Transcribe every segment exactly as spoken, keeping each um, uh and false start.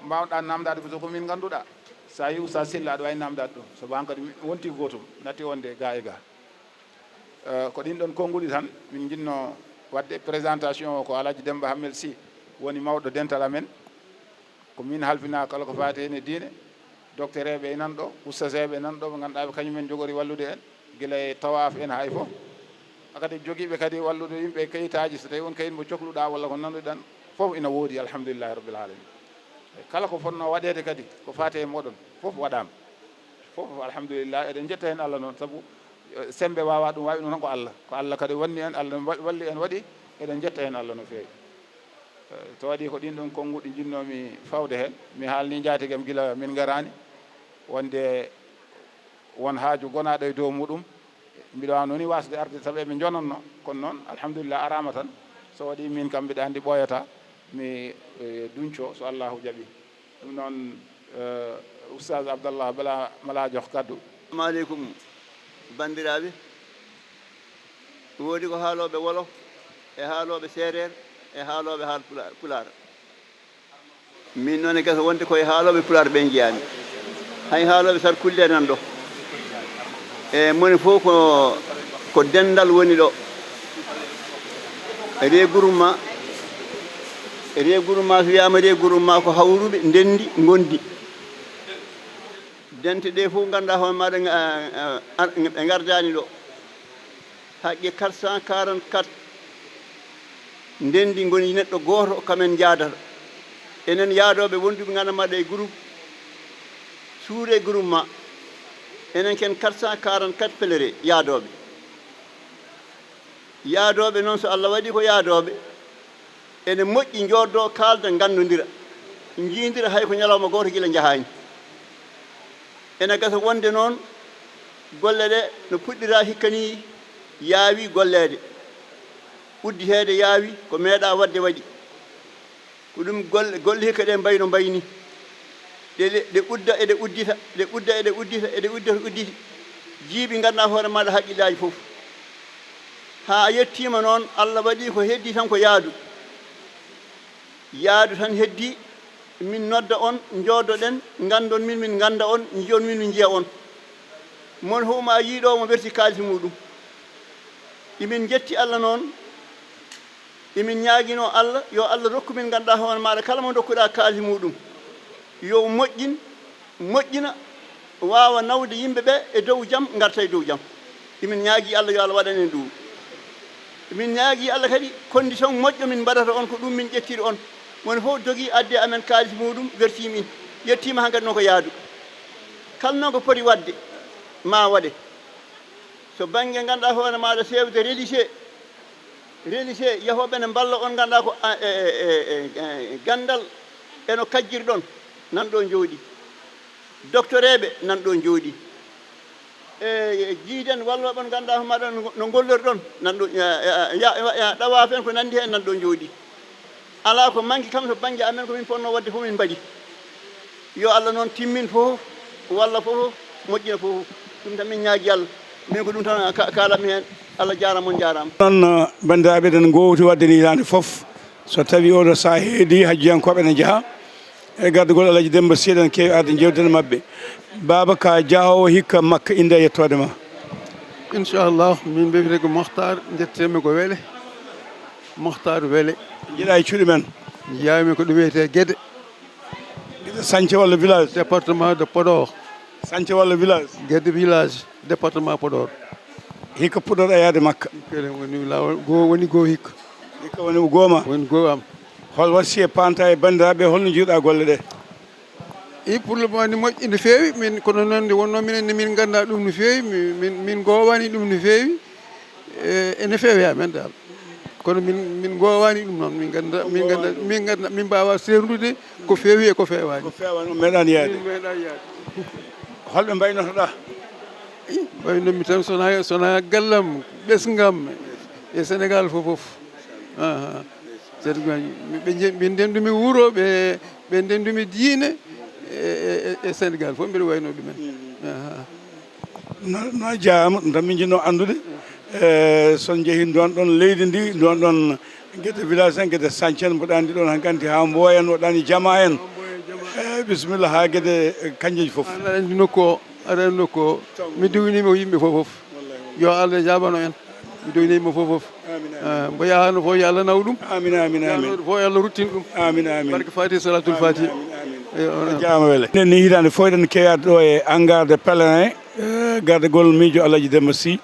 Mbaaw-ɗaa naamndaade ko so ko min nganndu-ɗaa. So a yii Oustaz Sylla, aɗa waawi naamndaade ɗum, sabu hankadi mi wonti gootum, natti wonde ga e ga. Eh, ko ɗiin ɗoon konnguɗi tan min njiɗnoo waɗde. Présentation o ko Alhaji Demmba Hammel Sy woni mawɗo dental amen. Ko min halfinaa kala ko faati heen e diine. Docteur eɓe nan ɗo, ustaas eɓe nan ɗo, ɓe ngannduɗaa ɓe kañum en njogori wallude en, gila e tawaaf en haa e fof. Kadi jogiiɓe kadi wallude yimɓe e kayitaaji, so tawii won kayit mo cokluɗaa walla ko nannduɗen, fof ina woodi, alhamdulillahi rabbil alamin. E kala ko fotnoo waɗeede kadi, ko faati e mooɗon, fof waɗaama. Fof, alhamdulillah, eɗen njetta heen Allah noon, sabu, eh, semmbe waawaa ɗum, waawi ɗum tan ko Allah. Ko Allah kadi wanni en, Allah wa-, walli en, waɗi, eɗen njetta heen Allah no feewi. Eh, so waɗii ko ɗiin ɗoon konnguɗi njiɗnoo-mi fawde heen, mi haalni njaatige am gila min ngaraani, wonde won haaju gonaaɗo e dow muɗum. Mbiɗo waawno ni waasde arde, sabu eɓe njonatno, kono noon, alhamdulillah, araama tan. So waɗii min kam, mbiɗa anndi ɓooyataa, mi, eh, duñco, so Allahu jaɓii. Ɗum noon, eh, Oustaz Abdallah, bala malaa jox kaddu. Assalamu aleykum, banndiraaɓe. Woodi ko haalooɓe wolof, e haalooɓe seereer, e haalooɓe haal pula-, pulaar. Min noon e gasa wonde koye haalooɓe pulaar ɓe njiyaami. Hay haalooɓe sarkulle nan ɗo. E moni fof ko, ko denndal woni ɗo. Regroupement, regroupement, so wiyaama regroupement, ko hawruɓe ndenndi ngondi. Dente ɗe fof ngannduɗaa hoore maaɗa, nga-, a-, a-, ɓe ngardaani ɗo. Haqqe quatre cent quarante-quatre ndenndi ngoni neɗɗo gooto, kamen njaadata. Enen yaadooɓe wonduɓe ngannduɗaa maɗa e groupe, suure groupement. Enen ken quatre cent quarante-quatre pèlerins yaadooɓe. Yaadooɓe noon, so Allah waɗii ko yaadooɓe, ene moƴƴi njooddoo, kaalda, nganndondira, njiindira hay ko ñalawma gooto gila njahaani. Ene gasa wonde noon golle ɗe no puɗɗiraa hikka nii yaawi golleede, udditeede yaawi, ko meeɗaa waɗde waɗi. Ko ɗum golle, golle hikka ɗe mbayno mbayni. Ɗe, ɗe, ɗe udda, eɗe uddita, ɗe udda, eɗe uddita, eɗe udda, to udditi. Jiiɓi ngannduɗaa hoore maaɗa haqqillaaji fof. Haa a yettiima noon, Allah waɗii ko heddii tan ko yaadu. Yaadu tan heddii, min nodda on, njoodoɗen, nganndon min, min ngannda on, njiyon min, min njiya on. Mon fof ma yii ɗo mo werti kaalis muuɗum. Imin njetti Allah noon, imin ñaaginoo Allah, yo Allah rokku min ngannduɗaa hoore maaɗa kala mo ndokkuɗaa kaalis muuɗum. Yo moƴƴin, moƴƴina, waawa nawde yimɓe ɓe e dow jam, ngarta e dow jam. Imin ñaagii Allah, yo Allah waɗan en ɗum. Imin ñaagii Allah kadi, condition moƴƴo min mbaɗata on, ko ɗum min ƴettiri on. Woni fof dogii addi amen kaalis muuɗum, wertii min. Yettiima hankadi noon ko yaadu. Kala noon ko poti waɗde, ma waɗe. So bannge ngannduɗaa hoore maaɗa, chef de religieux, religieux, yahooɓe ne mballa on, ngannduɗaa ko, a, e, e, e, e, ganndal, e no kajjirɗon, nan ɗo njooɗi. Docteur eɓe nan ɗo njooɗi. E, e, jiiden wallooɓe on, ngannduɗaa ko maɗon no ngollorɗon, nan ɗo, ya, ya, ya, ya, ɗawaafen ko nanndi heen, nan ɗo njooɗi. Alaa ko manki kam to bannge amen, ko min potnoo waɗde fof min mbaɗi. Yo Allah noon timmin fof, walla fof, moƴƴina fof. Ɗum tan min ñaagi Allah. Min ko ɗum tan ka-, kaalatmi heen. Allah jaaraama, on njaaraama. Noon, banndiraaɓe, eɗen ngoowti waɗde ni hitaande fof. So tawii oo ɗoo sahaa heedi, hajjiyankooɓe ene njaha. E gardugol Alhaji Demmba Sy, eɗen keewi arde njeewtiden e maɓɓe. Baaba, ka jahoowo hikka Makka, innde e yettoode ma. Inchallah, min mbiyetee ko Mokhtar, njetteemi ko Wele. Mokhtar Wele. Njiɗaa e cuuɗi men? Njiyaami ko ɗo wiyetee Gede. Gede sañce walla village? Département de Podor. Sañce walla village? Gede village, département Podor. Hikka puɗɗoɗaa yaade Makka? Kene woni laawol goo, woni goo hikka. Hikka woni goo ma? Woni goo am. Hol wasiya paanta e banndiraaɓe, holno njiiruɗaa golle ɗe? I, pour le moment, ni moƴƴi no feewi, min, kono noon nde wonnoo minen, ne min nganndaa ɗum no feewi, mi-, min, min ngoowaani ɗum no feewi, e, ene feewi amen dal. Kono min, min ngoowaani ɗum noon, min nganndaa, min nganndaa, min nganndaa, min mbaawaa seerndude ko feewi e ko feewaani. Ko feewaani, on meeɗaani yaade. Min meeɗaa yaade. Holɓe mbaynotoɗaa? I, mbaynomi tan, so wonaa, so wonaa gallam, ɓesngam, e Senegaal fof fof. Aha. Senegaal, ɓe nje-, ɓe ndenndumi wuro, ɓe, ɓe ndenndumi diine, e, e, e Senegaal fof mbiɗa wayno ɗumen. Aha. No, no jaaraama, ɗum tan min njiɗnoo anndude. E, so on njehii nduwan ɗon leydi ndi, nduwan ɗon Gede village en, Gede sañce en, mboɗo anndi ɗon hankadi haa Mboya, no waɗani jama en. Bisimilla haa gede kanjeeji fof. An aɗa anndi nokku o, aɗa anndi nokku o. Mi duwiniima ko yimɓe fof fof. Yo Allah jaabano en. Mi duwiniima fof fof. Amin, amin. Ah, mbo yahaano fof, yo Allah naw ɗum. Amin, amin, amin. Yahanooɗo fof, yo Allah ruttin ɗum. Amin, amin. Barke Fatiha, Salatul Fatiha. Amin, amin. Eyo, on. A jaama wele. Nden ni hitaande fof eɗen keewi arde ɗo e hangar de pèlerin, eh, gardagol miijo Alhaji Demba Sy,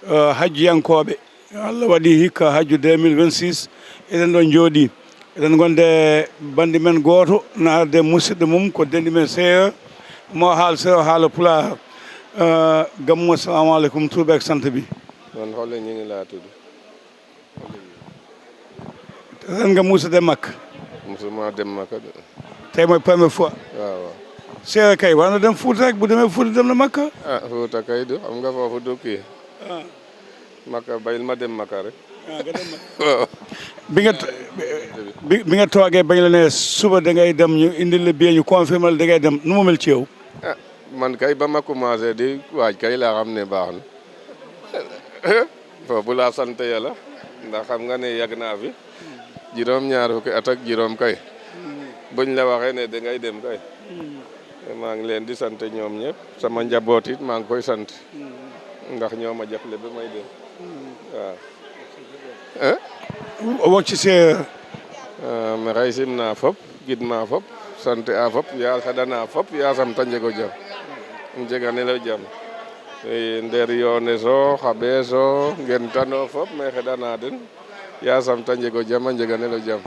eh, hajjiyankooɓe. Allah waɗi hikka hajju deux mille vingt-six, eɗen ɗo jooɗi. Eɗen gonde bandi men gooto na arde musidɗo mum, ko dendi men seeyo, mo haal seeyo haala pulaar. Eh, Gammu, assalamu aleykum, tur bi ak sant bi. Man Xolle Ñing laa tudd. Ren nga musa dem Makka? Musuma dem Makka de. Tey mooy première fois. Waaw, waaw. Seeyo kay, war na dem Fuuta rek, bu demee Fuuta dem na Makka. Ah, Fuuta kay du, xam nga foofu du kii. Ah. Makka, bàyyil ma dem Makka rek. Ah, nga dem Makka. Waaw. Bi nga to-, bi, bi nga toogee bañ la ne suba da ngay dem ñu indil la billet ñu confirmer la da ngay dem, nu mu mel ci yow? Ah, man kay ba ma commencé di waaj kay laa xam ne baax na. Foofu laa sant Yàlla, ndax xam nga ne yàgg naa fi, juróom-ñaar fukki at ak juróom kay. Buñ la waxee ne dangay dem kay. Maa ngi leen di sant ñoom ñëpp. Sama njaboot it maa ngi koy sant. Ndax ñoo ma jàppale ba may dem. Waaw. Eh? Wocci se. Eh, maxey simna fop, gidma fop, sant a fop, Yaal xeɗana fop, yaasam ta njeg o jam. Um jeganel o jam. I ndeer yoone so, xa ɓee so, ngentan o fop, maxey xeɗana den. Yaasam ta njeg o jam, a njeganel o jam.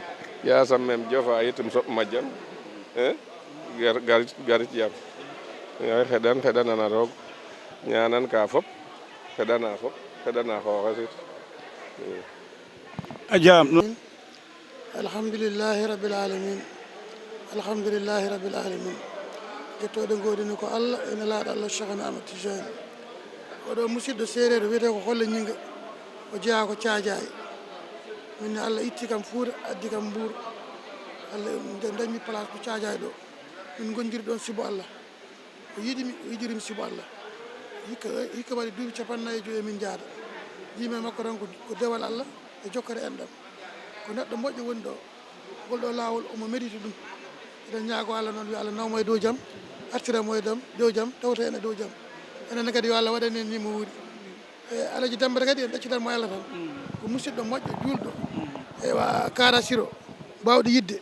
Yaasam mem jofa yit um soɓ ma jam. Eh? Gar-, garit, garit jam. Maxey xeɗan, xeɗanan a Roog. Ñaanan ka fop, xeɗana fop, xeɗana xooxes it. I. A jaam. Alhamdulillahi Rabbil Alamin. Alhamdulillahi Rabbil Alamin. Jettooɗe ngoodani ko Allah e Nelaaɗo Allah Cheikh Ahmed Ahmed Tidiane. Oɗo musidɗo seereer wiyetee ko Holle Ñinga. O jeyaa ko Caajaay. Min ne Allah itti kam Fuuta, addi kam Mbuur. Allah, nde dañmi place ko Caajaay ɗo. Min ngondiri ɗoon sibu Allah. O yiɗi mi, o yiɗiri mi sibu Allah. Hikka, hikka waɗi duuɓi cappannayi e joyi emin njaada. Jiimi e makko tan ko, ko dewal Allah e jokkere enɗam. Ko neɗɗo moƴƴo woni ɗo. Ngol ɗo laawol omo mérite ɗum. Eɗen ñaago Allah noon, yo Allah naw mo e dow jam, artira mo e dam, dow jam, tawta en e dow jam. Enen ne kadi yo Allah waɗan en ni mo wuuri. E Alaji Demba kadi en ɗaccitan mo Allah tan. Ko musidɗo moƴƴo, juulɗo. Eywa, Kara Siro, baawɗo yiɗde.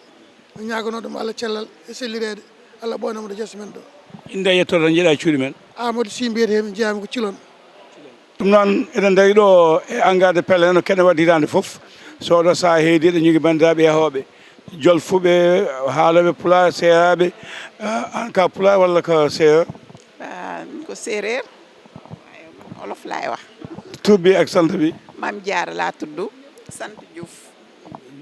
Min ñaaganoo ɗum Allah cellal e sellireede. Allah ɓoyna mo to jeeso men ɗo. Innde e yettoode tan njeɗa e cuuɗi men. Amadou Sy mbiyetee mi, jeyaami ko Cilon. Ɗum noon, eɗen ndarii ɗo e hangar de pèlerin no kene waɗi hitaande fof. So oɗo sahaa heedi, eɗen njogii banndiraaɓe yahooɓe, jolfuɓe, haalooɓe pulaar, seeraaɓe. Ah, aan ka pulaar walla ka seereer? Ah, ko seereer. Wolof laay wax. Tur bi ak sant bi? Maam Jaara laa tudd, sant Diouf.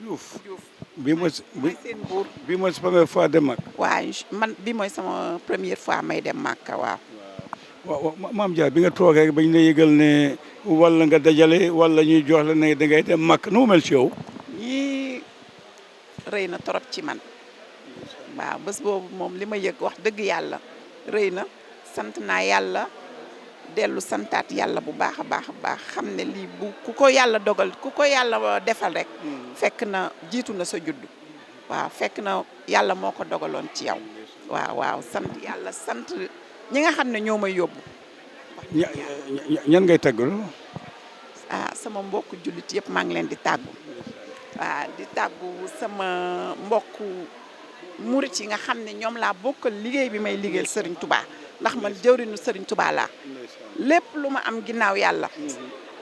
Diouf. Diouf. Bi mooy s-, bi, mooy seen buur. Bi mooy sa première fois dem Makka? Waaw, inch-, man, bi mooy sama première fois may dem Makka, waaw. Waaw, waaw, Ma-, Maam Jaara, bi nga toogee rek, bañ la yëgal ne walla nga dajale, walla ñuy jox la ne dangay dem Makka, nu mu mel ci yow? Yii, rëy na torop ci man. Waaw, bés boobu moom, li ma yëg, wax dëgg Yàlla, rëy na. Sant naa Yàlla, dellu santaat Yàlla bu baax a baax a baax, xam ne lii bu, ku ko Yàlla dogal, ku ko Yàlla defal rek, fekk na jiitu na sa juddu. Waaw, fekk na Yàlla moo ko dogaloon ci yow. Waaw, waaw, sant Yàlla, sant ñi nga xam ne ñoo may yóbbu. Ña-, ña-, ña-, ñan ngay tàggu? Ah, sama mbokk jullit yëpp, maa ngi leen di tàggu. Waaw, di tàggu sama mbokk murit yi nga xam ne ñoom laa bokkal liggéey bi may liggéeyal Serigne Touba, ndax man jëwriñu Serigne Touba laa. Lépp lu ma am ginnaaw Yàlla,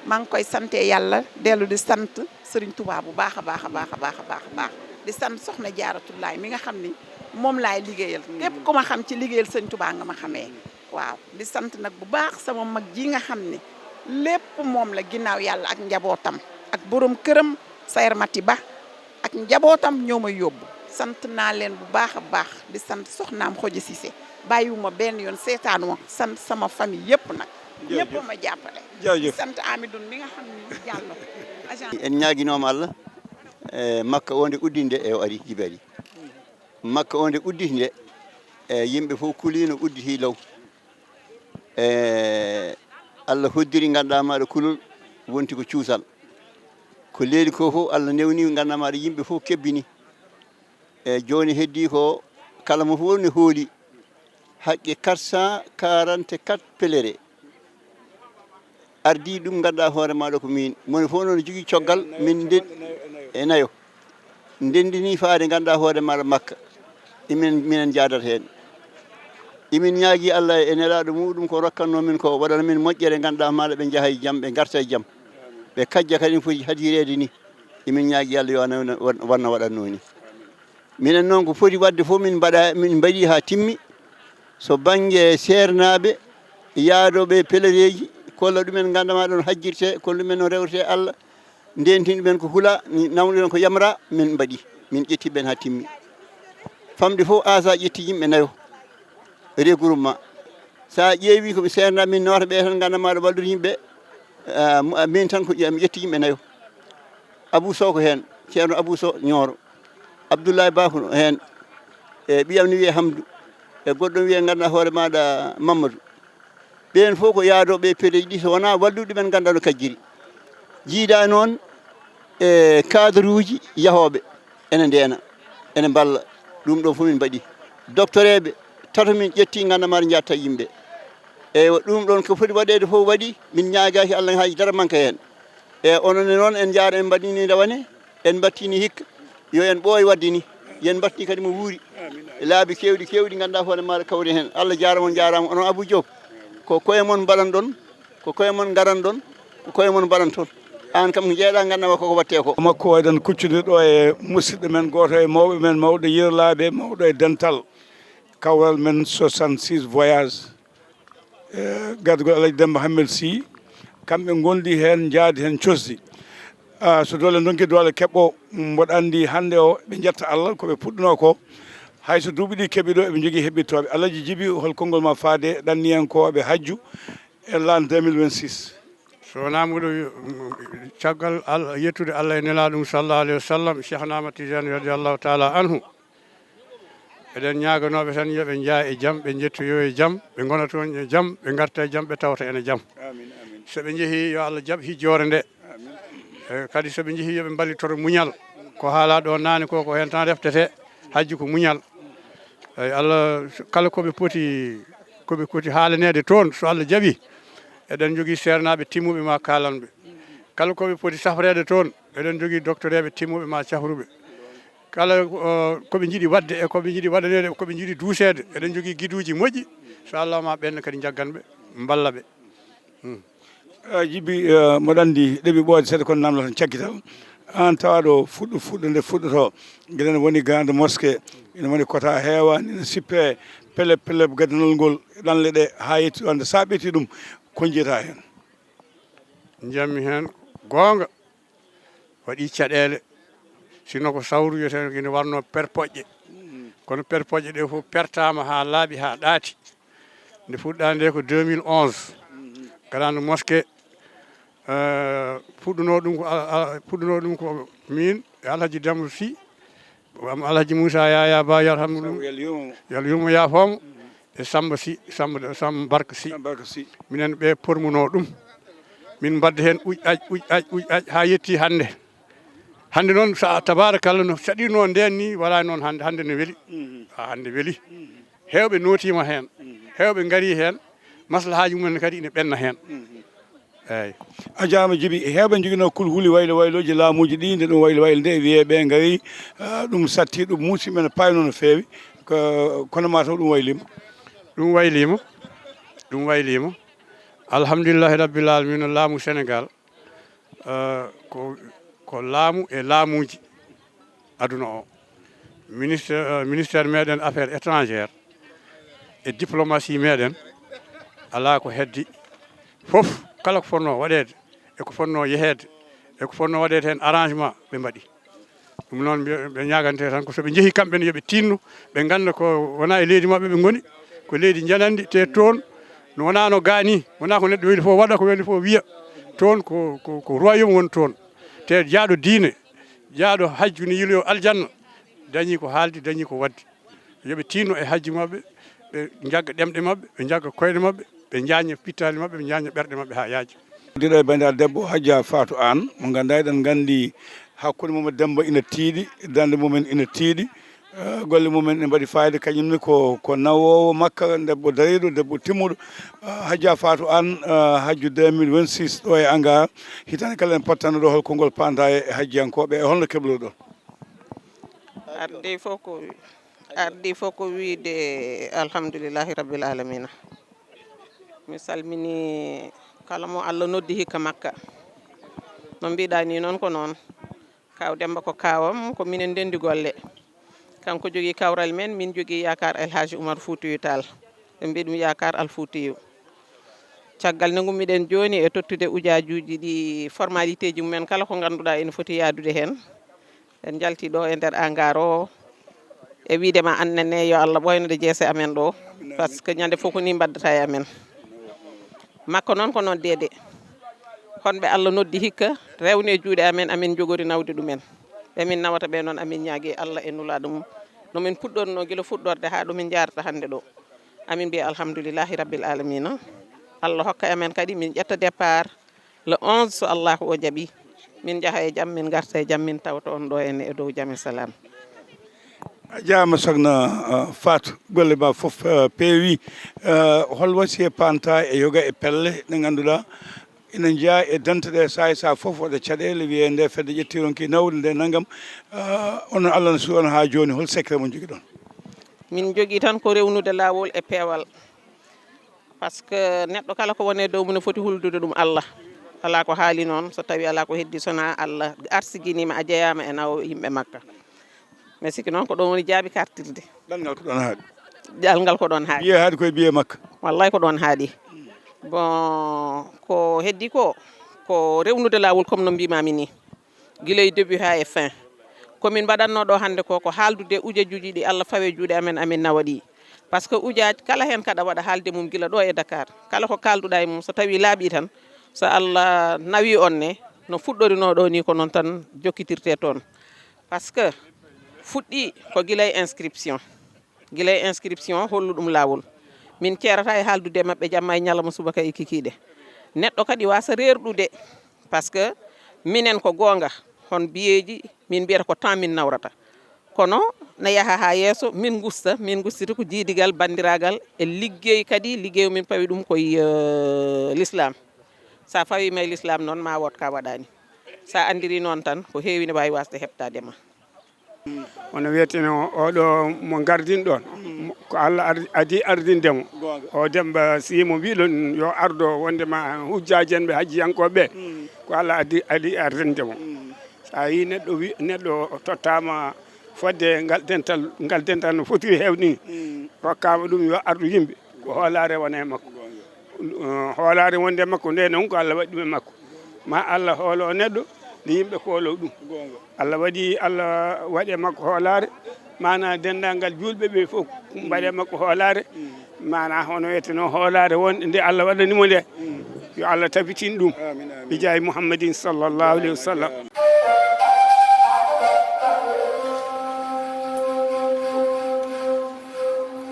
maa ngi koy sante Yàlla, dellu di sant Serigne Touba bu baax a baax a baax a baax a baax a baax. Di sant Soxna Jaaratullaay mi nga xam ni moom laay liggéeyal. Képp ku ma xam ci liggéeyal Serigne Touba nga ma xamee. Waaw, di sant nag bu baax sama mag ji nga xam ne lépp moom la, ginnaaw Yàlla ak njabootam, ak borom këram, Sayer Mati Ba, ak njabootam ñoo may yóbbu. Sant naa leen bu baax a baax, di sant soxnaam Xoja Cissé, bàyyiwuma benn yoon, seetaanuma, sant sama famille yëpp nag. Jërëjëf. Ñëpp ma jàppale. Jërëjëf. Di sant Amidoune mi nga xam ni Diallo, agent. En ñaaginooma Allah, e Makka o nde udditi nde, e o ari, jibi ari. Makka o nde udditi nde, e yimɓe fof kuliino, udditi law. E Allah hoddiri, ngannduɗaa maaɗa kulol wonti ko cuusal. Ko leeli ko fof Allah newni, ngannduɗaa maaɗa yimɓe fof kebbini. E jooni heddii ko Kala mo fof ne hooli haqqe quatre cent quarante-quatre pèlerins. Ardii ɗum, nganndaa hoore maaɗa ko miin. Moni fof noon jogii coggal, min nden e nayo. Ndenndinii faade, nganndaa hoore maaɗa Makka. Imin, minen njaadata heen. Imin ñaagii Allah e nelaaɗo muɗum ko rokkannoo min ko, waɗana min moƴƴere, nganndaa maaɗa ɓe njaha e jam, ɓe ngarta e jam. Ɓe kajja kadi no foti hadireede ni. Imin ñaagii Allah yo Allah wan-, wan-, wanno waɗannoo ni. Minen noon ko foti waɗde fof min mbaɗa, min mbaɗii haa timmi. So bannge seernaaɓe, yaadooɓe e pelereeji, kolla ɗumen nganndaa ma ɗoon hajjirtee, kolla ɗumen no rewretee Allah, ndentin ɗumen ko hula, nawni ɗon ko yamra, min mbaɗi, min ƴetti ɓen haa timmi. Famɗi fof, Asa ƴetti yimɓe nayo, regroupement. So a ƴeewi ko ɓe seernaaɓe min nawata ɓe tan, nganndaa ma ɗo wallude yimɓe, ah, min tan ko ƴe-, mi ƴetti yimɓe nayo. Abou Sow ko heen, Ceerno Abou Sow Ñooro, Abdoulaye Ba ko heen, e ɓiyam ne wiyee Hamdou, e goɗɗo wiyee nganndaa hoore maaɗa Mamadou. Ɓeen fof ko yaadooɓe e peleeji ɗi, so wonaa wallude men, nganndaa no kajjiri. Jiidaa noon e cadre uji yahooɓe ene ndeena, ene mballa. Ɗum ɗoon fof min mbaɗi. Doctoreeɓe tato min ƴetti, nganndaa maaɗa njatta yimɓe. Eywa, ɗum ɗoon ko foti waɗeede fof waɗi, min ñaagaaki Allah hay dara manka heen. E onon ne noon, en njaara, en mbaɗini rawane, en mbattini hikka, yo en ɓooy waɗde ni, yen mbattini kadi mo wuuri. E laabi keewɗi, keewɗi, nganndaa hoore maaɗa kawri heen. Allah jaaraama, on njaaraama, onon Abou Diop. Ko koye mon mbaɗan ɗon, ko koye mon ngaran ɗon, ko koye mon mbaɗan toon. Aan kam ko jeeɗa, nganndaa koko waɗtee ko. Makko eɗen kuccondiri ɗo e musidɗo men, gooto e mawɓe men, mawɗo Yirlaaɓe, mawɗo e dental kawral men soixante-six voyage. E gardagol Alaji Demba Hammet Sy, kamɓe ngondi heen, njaadi heen, cosdi. Ah, so doole ndonki doole keɓɓo, mboɗo anndi hannde o ɓe njetta Allah ko ɓe puɗɗunoo ko. Hay so duuɓi ɗi keɓi ɗo, eɓe njogii heɓɓittooɓe. Alaji Jibi, hol konngol ma faade ɗanniyankooɓe hajju e l'an deux mille vingt-six? So wonaa mboɗo wi-, caggal Al-, yettude Allah e Nelaaɗo mum sallallahu alayhi wa sallam, Cheikh Ahmad Tidiane radiyallahu taala anhu. Eɗen ñaaganooɓe tan yo ɓe njaa e jam, ɓe njettoyoo e jam, ɓe ngona toon e jam, ɓe ngarta e jam, ɓe tawta ene jam. Amin, amin. So ɓe njehii, yo Allah jaɓ hijjoore nde. Amin. E kadi so ɓe njehii, yo ɓe mballitoro muñal. Ko haalaa ɗo naane ko, ko heen tan reftetee. Hajju ko muñal. Eyi, Allah, kala ko ɓe poti, ko ɓe poti haalaneede toon, so Allah jaɓii, eɗen njogii seernaaɓe timmuɓe ma kaalan ɓe. Kala ko ɓe poti safreede toon, eɗen njogii doktoreeɓe timmuɓe ma cafruɓe. Kala, o, ko ɓe njiɗi waɗde e ko ɓe njiɗi waɗaneede, ko ɓe njiɗi duuseede, eɗen njogii giduuji moƴƴi. So Allah ma ɓeen kadi njaggan ɓe, mballa ɓe. Hmm. Eh, Jibi, eh, mboɗo anndi ɗeɓi ɓooyde seeɗa kono namdo tan caggital. Aan tawaaɗo fuɗɗo, fuɗɗo nde fuɗɗotoo. Ngeɗen woni grande mosquée, ina woni kota heewaani, ina sippee pele, pele gadanol ngol, ɗanle ɗe haa yetti ɗoon. Nde so a ɓetti ɗum, ko njiyata heen? Njiyatmi heen goonga. Waɗi caɗeele. Sinno ko sawru wiyetee ina warno perpoƴƴe. Kono perpoƴƴe ɗe fof pertaama haa laaɓi, haa ɗaati. Nde fuɗɗaa nde ko deux mille onze. Grande mosquée, eh, fuɗɗunoo ɗum ko a-, a-, fuɗɗunoo ɗum ko min e Alhaji Demba Sy, am Alhaji Moussa Yaya Ba, yarhamu ɗum. Yo Allah yurmo mo. Yo Allah yurmo, yaafoo mo. E Samba Sy, Samba, Samba Barka Sy. Samba Barka Sy. Minen ɓe pormunoo ɗum. Min mbadda heen uj aj, uj aj, uj aj, haa yetti hannde. Hannde noon, so a, tabaarakalla, no saɗirnoo ndeen ni, walaani noon hannde. Hannde ne weli. Mhm. A, hannde weli. Mhm. Heewɓe nootiima heen. Mhm. Heewɓe ngarii heen. Maslahaaji mumen kadi ina ɓenna heen. Mhm. Eeyi. A jaaraama, Jibi. Heewɓe njoginoo kulhuli waylo waylooji laamuuji ɗi, nde ɗum waylo waylo nde, wiyee ɓe ngarii, ah, ɗum satti, ɗum muusi, men paayno no feewi. Ko, kono maa taw ɗum wayliima? Ɗum wayliima. Ɗum wayliima. Alhamdulillahi Rabbil Aalamiina, laamu Senegaal, eh, ko, ko laamu e laamuuji aduna o. Ministre, eh, ministère meɗen affaires étrangères e diplomatie meɗen, alaa ko heddi. Fof, kala ko fotnoo waɗeede, e ko fotnoo yeheede, e ko fotnoo waɗeede heen arrangement, ɓe mbaɗi. Ɗum noon, mbiya-, ɓe ñaagantee tan ko so ɓe njehii kamɓe ne, yo ɓe tiinno, ɓe ngannda ko wonaa e leydi maɓɓe ɓe ngoni, ko leydi njananndi, te toon no wonaa no gaa ni, wonaa ko neɗɗo weli fof waɗa, ko weli fof wiya. Toon ko, ko, ko royaume woni toon. Te jaaɗo diine, jaaɗo hajju ne yiiloyoo aljanna, dañii ko haaldi, dañii ko waɗdi. Yo ɓe tiinno e hajju maɓɓe, ɓe njagga ɗemɗe maɓɓe, ɓe njagga koyɗe maɓɓe, ɓe njañña pittaali maɓɓe, ɓe njañña ɓerɗe maɓɓe haa yaaja. Diɗo e banndiraaɗo debbo, Hajja Fatou Anne, mo ngannduɗaa eɗen nganndi hakkunde mum e Demba ina tiiɗi, darnde mumen ina tiiɗi, Eh, golle mumen ne mbaɗi fayida, kañum ne ko, ko nawoowo Makka, debbo dariiɗo, debbo timmuɗo. Eh, Hajja Fatou Anne, eh, hajju deux mille vingt-six ɗo e Angar. Hitaande kala en pottanno ɗo, hol konngol paanda e hajjiyankooɓe, e holno keblorɗon? Ardi fof ko, ardi fof ko wiyde alhamdulillahi rabbil alamina. Mi salmini kala mo Allah noddi hikka Makka. No mbiɗa ni noon ko noon. Kaw Demba ko kawam, ko minen ndenndi golle. Kanko jogii kawral men, min jogii yaakaar El Hadji Oumar Foutiyou Tall. Ɓe mbiɗum yaakaar Al Foutiyou. Caggal nde ngummiɗen jooni e tottude ujaajuuji ɗi formaliteeji mumen kala ko ngannduɗaa ene foti yaadude heen. En njalti ɗo e nder Angar o e wiide ma annene yo Allah ɓooyno ɗe jeese amen ɗo. Par ce que ñande fof ko ni mbaddata e amen. Makko noon ko noon deede. Honɓe Allah noddi hikka, rewne juuɗe amen, amin njogori nawde ɗumen. Ɓe min nawata ɓe noon, amin ñaagi Allah e nulaaɗo mum. No min puɗɗorno gila fuɗɗorde haa ɗo min njaarata hannde ɗo. Amin mbiya alhamdulillahi rabbil alamina. Allah hokka amen kadi min ƴetta départ le onze so Allahu o jaɓi. Min njaha e jam, min ngarta e jam, min tawta on ɗo henne e dow jam e salaam. A jaaraama, Sokhna, uh, Fatou. Golle ma fof, uh, peewi. Uh, hol wasiya paanta e yoga e pelle ɗe ngannduɗaa ina njeyaa e dente ɗe, saay saay fof waɗa caɗeele, wiyee nde fedde ƴetti ronki nawde nde nanngam. Uh, onon Allah no suuɗi on haa jooni, hol secret mo njogiɗon? Min njogii tan ko rewnude laawol e peewal. Par ce que neɗɗo kala ko woni e dow mum ne foti huldude ɗum Allah. Alaa ko haali noon, so tawii alaa ko heddii, so wonaa Allah arsiginiima, a jeyaama e nawo yimɓe Makka. Mais sikki noon ko ɗoon woni jaabi kartirde. Ɗanngal ko ɗoon haaɗi. Ɗanngal ko ɗoon haaɗi. Biyee haaɗi koye biyee Makka. Wallay ko ɗoon haaɗi. Bon, ko heddii ko, ko rewnude laawol comme no mbiimaami nii. Gila e début haa e fin. Ko min mbaɗatnoo ɗo hannde ko, ko haaldude ujajuuji ɗi Allah fawe juuɗe amen, amin nawa ɗi. Par ce que ujaaj kala heen kaɗa waɗa haalde mum gila ɗo e Dakar. Kala ko kaalduɗaa e mum, so tawii laaɓii tan, so Allah nawii on ne, no fuɗɗorinoo ɗo nii ko noon tan jokkitirtee toon. Par ce que fuɗɗii ko gila e inscription. Gila e inscription hollu ɗum laawol. Min ceerata e haaldude e maɓɓe jamma e ñalawma subaka e kikiiɗe. Neɗɗo kadi waasa reerɗude, par ce que minen ko goonga, hon biyeeji min mbiyata ko temps min nawrata. Kono na yaha haa yeeso, min ngusta, min ngustita ko jiidigal, banndiraagal e liggey kadi, liggey o min pawi ɗum koye, eh, l'islam. So a fawiima e l'islam noon, ma wood ka waɗaani. So a anndiri noon tan, ko heewi ne waawi waasde heɓtaade ma. Hono wiyeteno oɗo mo ngardin ɗon, mo- ko Allah ar- adi ardinde mo. Goonga. O Demba Sy mo mbiɗon yo ardo wondema hujjaaji en ɓe hajjiyankooɓe ɓe, ko Allah adi adi ardinde mo. So a yii neɗɗo wi- neɗɗo o tottaama fodde ngal dental, ngal dental no fotiri heewde ni, rokkaama ɗum yo ardu yimɓe, ko hoolaare wona e makko. Uh, hoolaare wonde e makko nde noon ko Allah waɗi ɗum e makko. Ma Allah hoolo neɗɗo nde yimɓe koolo ɗum. Allah waɗi, Allah waɗi e makko hoolaare, maana denndaangal juulɓe ɓe fof mbaɗe e makko hoolaare. Maana hono wiyeteno hoolaare wonde nde Allah waɗani mo nde, yo Allah tabitin ɗum. Bi jaahi Muhammadin sallallahu alaihi wasallam.